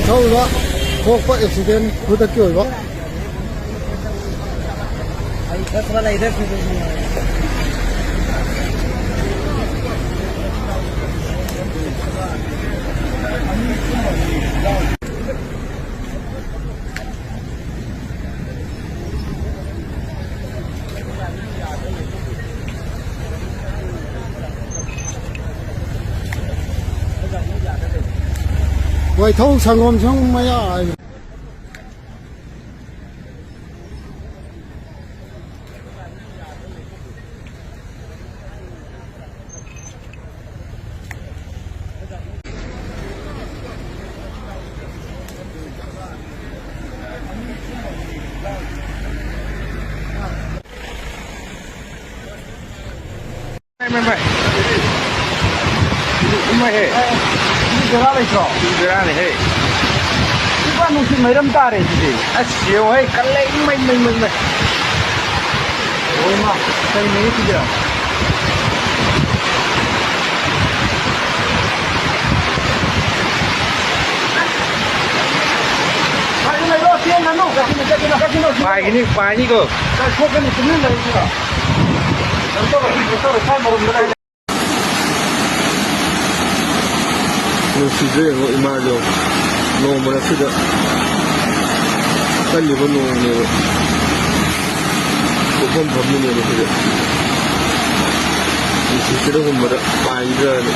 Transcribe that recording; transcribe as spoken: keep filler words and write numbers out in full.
ꯊꯧꯔꯤꯕ ꯊꯣꯛꯄ ꯑꯦꯛꯁꯤꯗꯦꯟ ꯈꯨꯗꯛꯀꯤ ꯑꯣꯏꯕ꯫ ꯋꯥꯏꯊꯧ ꯁꯪꯒꯣꯝ ꯁꯪ ꯃꯌꯥ꯫ ꯃꯥꯏ, ꯃꯥꯏ, ꯃꯥꯏ꯫ ꯏꯃꯥꯏꯍꯦ꯫ ꯁꯤꯗꯤ ꯕꯦꯔꯥ ꯂꯩꯇ꯭ꯔꯣ? ꯁꯤꯗꯤ ꯕꯦꯔꯥꯅꯤꯍꯦ꯫ ꯏꯄꯥ ꯅꯨꯡꯁꯤꯠ ꯃꯩꯔꯝ ꯇꯥꯔꯦ ꯁꯤꯗꯤ꯫ ꯑꯁ, ꯌꯦꯡꯉꯣꯍꯦ, ꯀꯜꯂꯦ꯫ ꯏꯃꯥꯏ, ꯃꯩ, ꯃꯩ, ꯃꯩ꯫ ꯑꯣ, ꯏꯃꯥ, ꯀꯔꯤꯅꯣ ꯁꯤꯗꯤ? ꯄꯥꯏꯒꯅꯤ, ꯄꯥꯏꯅꯤꯀꯣ꯫ ꯅꯨꯡꯁꯤꯗ꯭ꯔꯦ ꯌꯦꯡꯉꯣ ꯏꯃꯥꯗꯣ꯫ ꯅꯣꯡꯃ ꯉꯁꯤꯗ ꯀꯜꯂꯤꯕ ꯅꯣꯡꯅꯦꯕ꯫ ꯄꯣꯛꯐꯝ ꯐꯝꯃꯤꯅꯦꯕ ꯁꯤꯗ꯫ ꯅꯨꯡꯁꯤꯠꯁꯤꯗ ꯍꯨꯝꯕꯗ ꯄꯥꯏꯈꯤꯗ꯭ꯔꯅ꯫